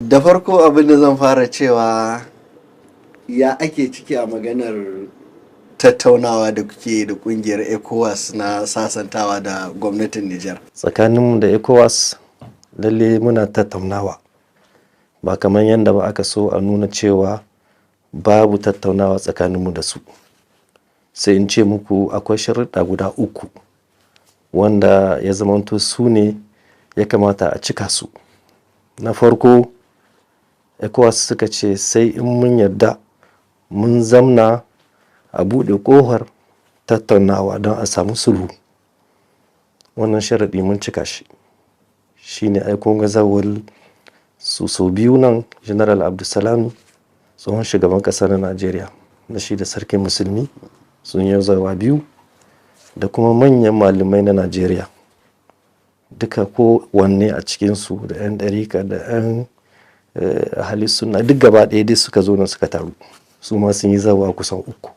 Da farko abin da zan fara cewa, ya ake ciki a maganar tattaunawa da kuke da kungiyar ECOWAS na sasantawa da gwamnatin Nijar? Tsakaninmu da ECOWAS, lalle muna tattaunawa, ba kamar yadda ba aka so a nuna cewa babu tattaunawa tsakaninmu da su. Sai in ce muku akwai sharuɗa guda uku wanda ya zamanto su ne ya kamata a cika su. Na farko, ECOWAS suka ce sai in mun yarda mun zamna a buɗe ƙofar tattaunawa don a samu sulhu. Wannan sharaɗi mun cika shi. Shine ai kun ga zawar su sau biyu nan, General Abdulsalami, tsohon shugaban ƙasa na Najeriya, da shi da Sarkin Musulmi sun yi zawa biyu, da kuma manyan malamai na Najeriya duka, ko wanne a cikinsu, da 'yan ɗarika da 'yan ahali suna, duk gaba ɗaya dai suka zo nan suka taru. Su ma sun yi zawa kusan uku.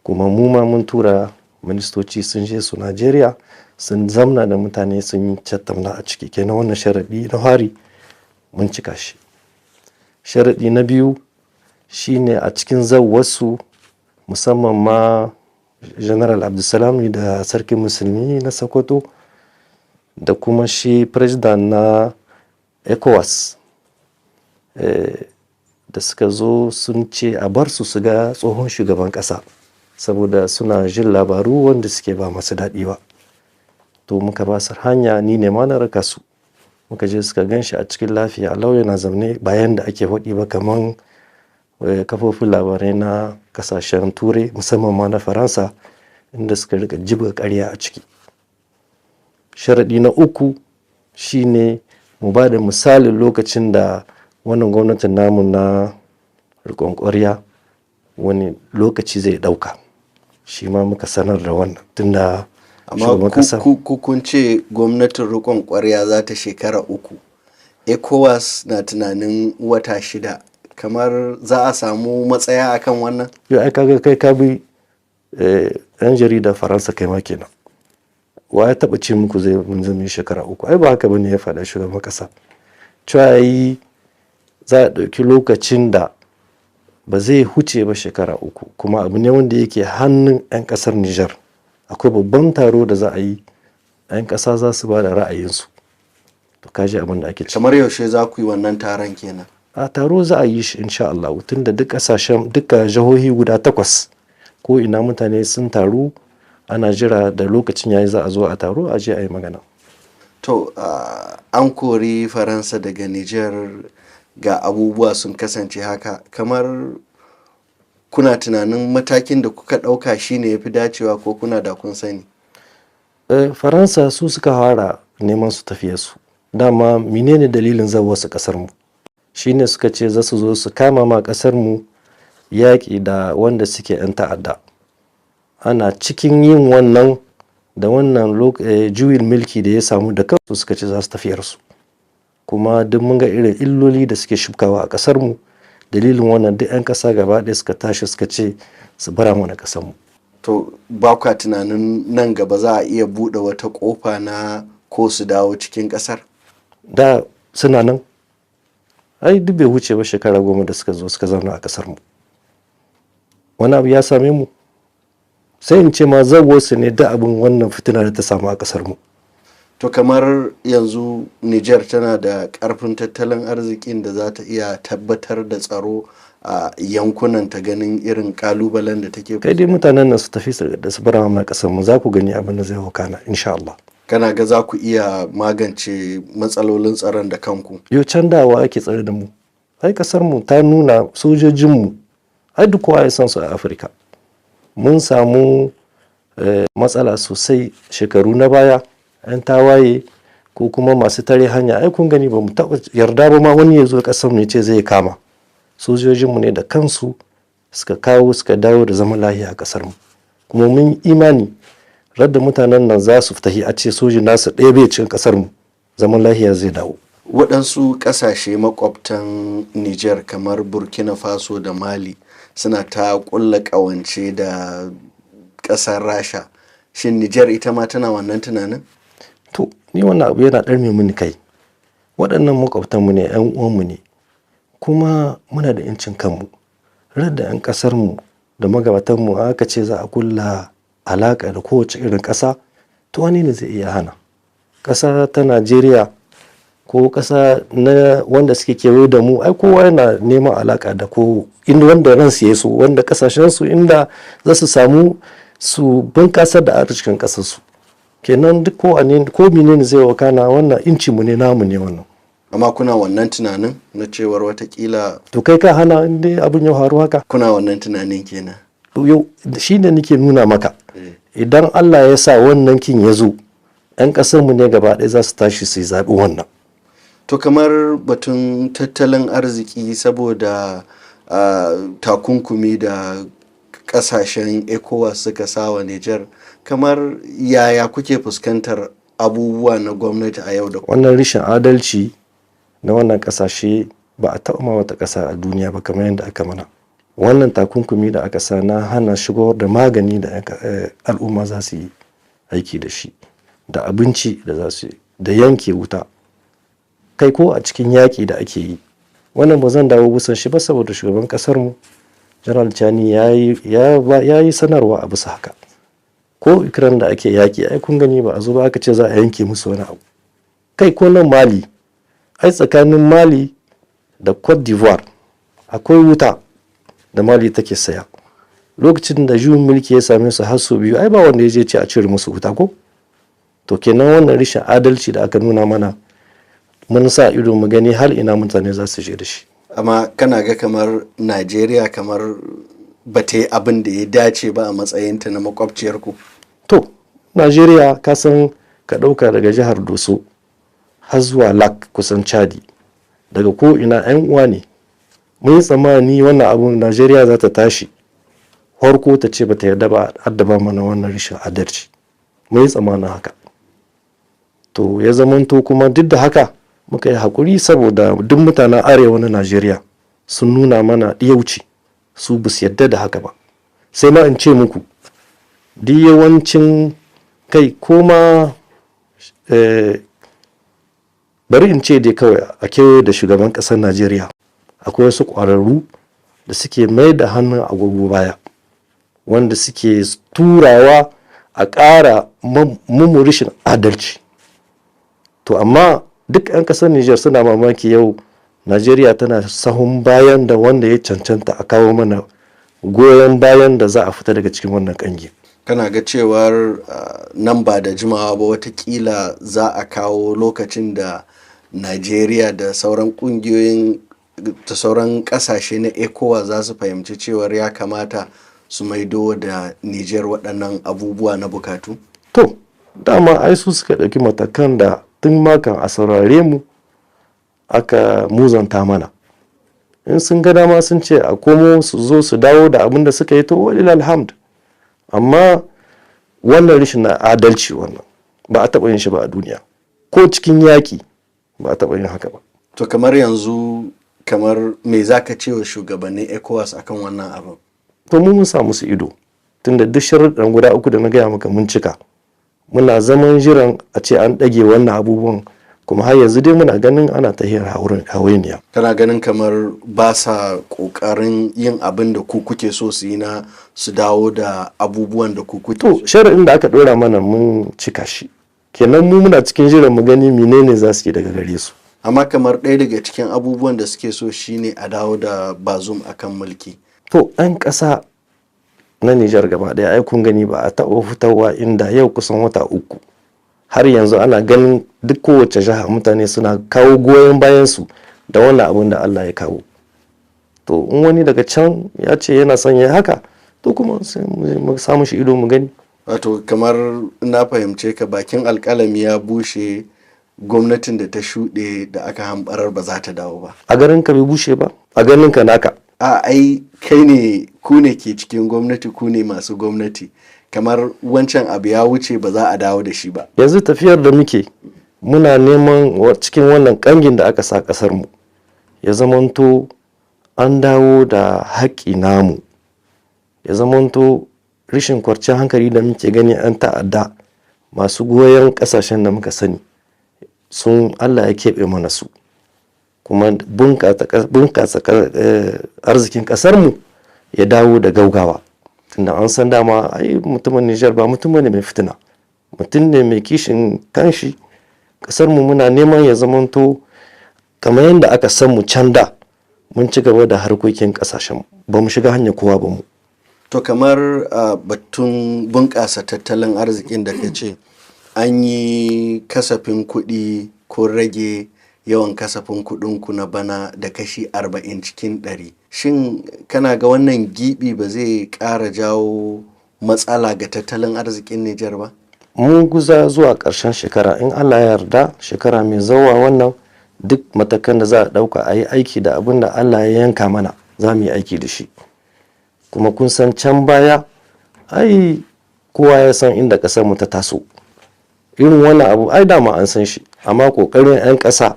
Kuma mu ma mun tura ministoci sun je su Najeriya, sun zamna da mutane, sun yi tattauna a ciki. Kenan wannan sharaɗi na fari mun cika shi. Sharaɗi na biyu shine a cikin wasu, musamman ma General Abdulsalami da Sarkin Musulmi na Sokoto da kuma shi president na ECOWAS, da suka zo sun ce a bar su su ga tsohon shugaban ƙasa saboda suna jin labaru wanda suke ba masu daɗi ba. To muka ba su hanya, ni ne ma na raka su, muka je suka gan shi a cikin lafiya lau yana zaune, bayan da ake faɗi ba kaman kafofin labarai na kasashen Turai, musamman ma na Faransa, inda suka rika jibga ƙarya a ciki. Sharaɗi na uku shine mu ba da misalin lokacin da wannan gwamnatin namu na riƙon ƙwarya, wani lokaci zai ɗauka. Shi ma muka sanar da wannan tunda Amma shugaban ƙasa. ku kun ce gwamnatin riƙon ƙwarya za ta shekara 3, ECOWAS na tunanin wata 6. Kamar za a samu matsaya akan wannan? Yau ai kaga kai ka bi yan jarida Faransa, kai ma kenan. Wa ya taɓa ce muku zai mun zama shekara 3? Ai ba haka bane ya faɗa. Shugaban ƙasa cewa yi za a ɗauki lokacin da ba zai huce ba shekara 3, kuma abu ne wanda yake hannun 'yan ƙasar Nijar. Akwai babban taro da za a yi, 'yan ƙasa za su ba da ra'ayinsu. To kaji abin da ake ciki. Kamar yaushe za ku yi wannan taron kenan? A taro za a yi shi insha Allah, tunda duk kasashen, duka jihohi guda takwas, ko ina mutane sun taru ana jira da lokacin yayi za a zo a taro a je a yi magana. To an kori Faransa daga Nijar, ga abubuwa sun kasance haka. Kamar kuna tunanin matakin da kuka ɗauka shine ya fi dacewa, ko kuna da kun sani? Faransa su suka fara neman su tafiye su. Dama menene dalilin zawar su kasar mu? Shine suka ce za su zo su kama ma kasar mu yaƙi da wanda suke 'yan ta'adda. Ana cikin yin wannan da wannan juyin mulki da ya samu, da kansu suka ce za su tafiyar su. Kuma duk mun ga irin illoli da suke shukawa a kasar mu. Dalilin wannan duk 'yan ƙasa gaba ɗaya suka tashi suka ce su bara mana ƙasar mu. To ba kwa tunanin nan gaba za a iya buɗe wata ƙofa na ko su dawo cikin ƙasar? Da suna nan, ai duk bai wuce ba shekara 10 da suka zo suka zauna a kasar mu, wani abu ya same mu? Sai in ce ma su ne da abin wannan fitina da ta samu a kasar mu. To kamar yanzu Nijar tana da ƙarfin tattalin arzikin da za ta iya tabbatar da tsaro a yankunan ta, ganin irin ƙalubalen da take Kai dai mutanen nan su tafi da su bara mana kasar mu, za ku gani abin da zai wakana insha Allah. Kana ga za ku iya magance matsalolin tsaron da kanku? Yau can dawa ake tsare da mu. Ai kasar mu ta nuna sojojin mu, ai duk kowa ya san su a Afirka. Mun samu matsala sosai shekaru na baya, 'yan tawaye ko kuma masu tare hanya. Ai kun gani, ba mu taɓa yarda ba ma wani ya zo ƙasar mu ya ce zai kama. Sojojinmu ne da kansu suka kawo, suka dawo da zaman lafiya a ƙasar mu. Kuma mun imani radda mutanen nan za su fitahi, a ce sojin nasu ɗaya bai cikin ƙasar mu, zaman lafiya zai dawo. Waɗansu ƙasashe makwabtan Nijar kamar Burkina Faso da Mali suna ta ƙulla ƙawance da ƙasar Rasha. Shin Nijar ita ma tana wannan tunanin? To ni wannan abu yana ɗarme mini kai. Waɗannan makwabtanmu ne, 'yan uwanmu ne, kuma muna da 'yancin kanmu. Radda 'yan ƙasarmu da magabatanmu aka ce za a kulla alaƙa da kowace irin ƙasa, to wani ne zai iya hana? Ƙasa ta Najeriya ko ƙasa na wanda suke kewaye da mu, ai kowa yana neman alaƙa da ko inda wanda ransu ya so, wanda ƙasashensu inda za su samu su bunƙasar da arzikin ƙasarsu. Kenan duk ko ko menene zai wakana, wannan inci mu ne, namu ne wannan. Amma kuna wannan tunanin na cewar watakila To kai ka hana in dai abin ya faru haka? Kuna wannan tunanin kenan? Yau shi ne nake nuna maka, idan Allah ya sa wannan kin ya zo, 'yan ƙasarmu ne gaba ɗaya za su tashi su yi zaɓi wannan. To kamar batun tattalin arziki, saboda takunkumi da kasashen ECOWAS suka sawa Nijar, kamar yaya kuke fuskantar abubuwa na gwamnati a yau da Wannan rashin adalci na wannan ƙasashe ba a taɓa ma wata ƙasa a duniya ba kamar yadda aka mana. Wannan takunkumi da aka sa na hana shigar da magani da al'umma za su yi aiki da shi, da abinci da za su yi, da yanke wuta, kai ko a cikin yaƙi da ake yi, wannan ba zan dawo busan shi ba saboda shugaban ƙasar mu General Chani ya yi sanarwa a bisa haka. Ko Ukraine da ake yaƙi, ai kun gani ba a zo ba aka ce za a yanke musu wani abu. Kai ko nan Mali, ai tsakanin Mali da Cote d'Ivoire akwai wuta da Mali take saya. Lokacin da juyin mulki ya same su har sau biyu, ai ba wanda ya je ce a cire musu wuta ko. To kenan wannan rashin adalci da aka nuna mana, mun sa ido mu gani har ina mutane za su je da shi. Amma kana ga kamar Najeriya kamar ba ta yi abin da ya dace ba a matsayinta na makwabciyarku? To Najeriya, ka san ka ɗauka daga jihar Doso har zuwa Lak kusan Chadi, daga ko ina 'yan uwa ne. Mun yi tsammani wannan abun Najeriya za ta tashi farko ta ce ba ta yarda ba addaba mana wannan rashin adalci. Mun yi tsammanin haka. To ya zamanto kuma duk da haka muka yi haƙuri, saboda duk mutanen arewa na Najeriya sun nuna mana ɗiyauci, su ba su yarda da haka ba. Sai ma in ce muku, duk yawancin kai koma, bari in ce dai kawai a kewaye da shugaban ƙasar Najeriya akwai wasu ƙwararru da suke mai da hannun agogo baya, wanda suke turawa a ƙara mummu rashin adalci. To amma duk 'yan ƙasar Nijar suna mamaki yau Najeriya tana sahun bayan da wanda ya cancanta a kawo mana goyon bayan da za a fita daga cikin wannan kangi. Kana ga cewar nan ba da jimawa ba watakila za a kawo lokacin da Najeriya da sauran kungiyoyin da sauran kasashe na ECOWAS za su fahimci cewar ya kamata su maido da Nijar waɗannan abubuwa na bukatu? To dama ai su suka ɗauki matakan da tun makan a saurare mu aka muzanta mana. In sun ga dama sun ce a komo, su zo su dawo da abin da suka yi, to walil alhamd. Amma wannan rashin na adalci, wannan ba a taɓa yin shi ba a duniya, ko cikin yaƙi ba a taɓa yin haka ba. To kamar yanzu, kamar me za ka ce wa shugabannin ECOWAS akan wannan abin? To mu mun sa musu ido, tunda duk sharuɗan guda uku da na gaya maka mun cika. Muna zaman jiran a ce an ɗage wannan abubuwan, kuma har yanzu dai muna ganin ana tahiyar hawainiya. Kana ganin kamar ba sa ƙoƙarin yin abin da ku kuke so su yi na su dawo da abubuwan da ku kuke To shari'in da aka ɗora mana mun cika shi, kenan mu muna cikin jiran mu gani menene za su yi daga gare su. Amma kamar ɗaya daga cikin abubuwan da suke so shine a dawo da Bazum akan mulki. To ɗan ƙasa na Nijar gaba ɗaya, ai kun gani ba a taɓa fitarwa inda yau kusan wata 3 har yanzu ana ganin duk kowace jiha mutane suna kawo goyon bayan su da wannan abin da Allah ya kawo. To in wani daga can ya ce yana son ya haka, to kuma sai mu samu shi ido mu gani. Wato kamar na fahimce ka, bakin alkalami ya bushe, gwamnatin da ta shuɗe da aka hambarar ba za ta dawo ba. A garin ka bai bushe ba, a ganin ka naka. A ai kai ne, ku ne ke cikin gwamnati, ku ne masu gwamnati. Kamar wancan abu ya wuce, ba za a dawo da shi ba. Yanzu tafiyar da muke, muna neman cikin wannan kangin da aka sa kasar mu ya zamanto an dawo da haƙƙi namu, ya zamanto rashin kwarciyar hankali da muke gani an ta'adda masu goyon ƙasashen da muka sani. Sun Allah ya keɓe mana su, kuma bunƙasa arzikin ƙasarmu ya dawo da gaugawa, tunda an san dama ai mutumin Nijar ba mutum ne mai fitina, mutum ne mai kishin kanshi. Ƙasarmu muna neman ya zamanto kamar yadda aka san mu can da. Mun ci gaba da harkokin ƙasashen, ba mu shiga hanyar kowa ba mu. To kamar batun bunƙasa tattalin arzikin da ka ce an yi kasafin kuɗi ko rage yawan kasafin kuɗinku na bana da kashi 40 cikin 100. Shin kana ga wannan gibi ba zai ƙara jawo matsala ga tattalin arzikin Nijar ba? Mun guza zuwa ƙarshen shekara, in Allah ya yarda, shekara mai zawa wannan, duk matakan da za a ɗauka a yi aiki da abin da Allah ya yanka mana, za mu yi aiki da shi. Kuma kun san can baya ai kowa ya san inda ƙasar mu ta taso. Irin wannan abu ai dama an san shi, amma ƙoƙarin 'yan ƙasa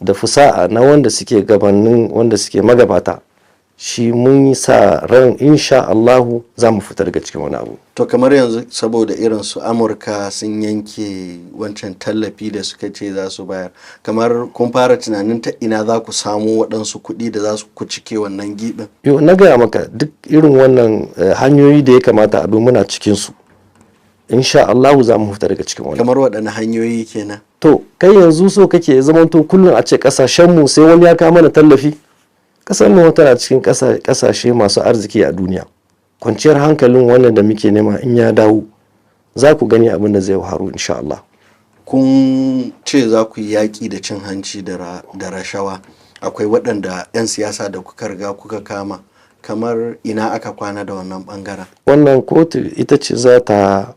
da fusa'a na wanda suke gabanin, wanda suke magabata, shi mun yi sa ran insha Allahu za mu fita daga cikin wani abu. To kamar yanzu saboda irin su Amurka sun yanke wancan tallafi da suka ce za su bayar, kamar kun fara tunanin ta ina za ku samu waɗansu kuɗi da za su ku cike wannan giɓin? Yo, na gaya maka duk irin wannan hanyoyi da ya kamata abin muna cikin su. Insha Allahu za mu fita daga cikin wannan. Kamar waɗanne hanyoyi kenan? To kai yanzu so kake zamanto kullum a ce kasashenmu sai wani ya kawo mana tallafi? Kasar mu tana cikin kasashe masu arziki a duniya. Kwanciyar hankalin wannan da muke nema in ya dawo, za ku gani abin da zai faru insha Allah. Kun ce za ku yi yaƙi da cin hanci da rashawa. Akwai waɗanda 'yan siyasa da kuka riga kuka kama. Kamar ina aka kwana da wannan ɓangaren? Wannan kotu ita ce za ta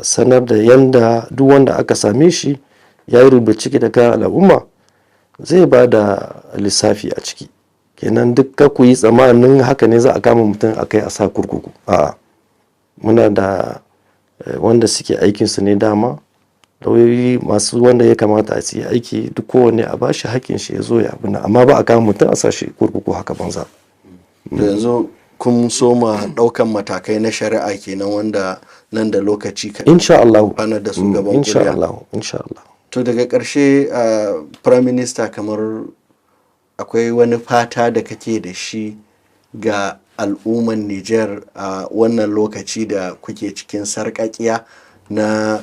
sanar da yanda duk wanda aka same shi ya yi rubuta ciki da kayan al'umma zai ba da lissafi a ciki. Kenan duk ka ku yi tsammanin haka ne za a kama mutum a kai a sa kurkuku. A'a, muna da wanda suke aikinsu ne dama, lauyoyi masu wanda ya kamata a yi aiki, duk kowanne a ba shi hakkin shi ya zo ya abu, amma ba a kama mutum a sa shi kurkuku haka banza. Yanzu kun soma ɗaukan matakai na shari'a kenan, wanda nan da lokaci kaɗan insha Allah bana da su gaban insha kuliya. Allah, insha Allah. To daga ƙarshe, Prime Minister, kamar akwai wani fata da kake da shi ga al'umman Nijar a wannan lokaci da kuke cikin sarƙaƙiya na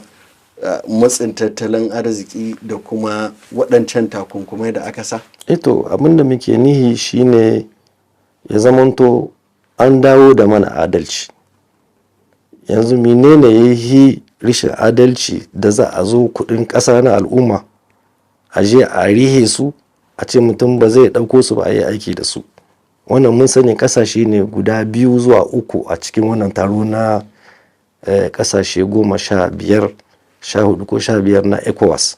matsin tattalin arziki da kuma waɗancan takunkumai da aka sa? Eto, abin da muke nihi shine ya zamanto an dawo da mana adalci. Yanzu menene ya yi rishin adalci da za a zo kudin ƙasa na al'umma a je a rihe su, a ce mutum ba zai ɗauko su ba a yi aiki da su? Wannan mun sani ƙasashe ne guda biyu zuwa uku a cikin wannan taro na ƙasashe 15, 14 ko 15 na ECOWAS,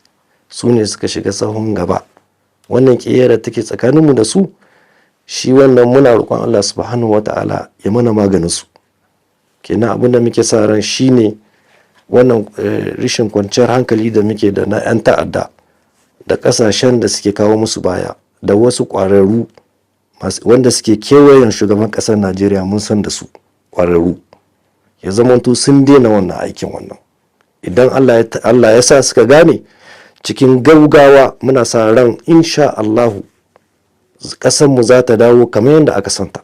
su ne suka shiga sahun gaba. Wannan ƙiyayya da take tsakaninmu da su, shi wannan muna roƙon Allah subhanahu wa ta'ala ya mana maganin su. Kenan abin da muke sa ran shine wannan rishin kwanciyar hankali da muke da na 'yan ta'adda da ƙasashen da suke kawo musu baya da wasu ƙwararru wanda suke kewayen shugaban ƙasar Najeriya, mun san da su, ƙwararru, ya zamanto sun daina wannan aikin. Wannan idan Allah ya sa suka gane cikin gaugawa, muna sa ran insha Allahu ƙasarmu za ta dawo kamar yadda aka santa.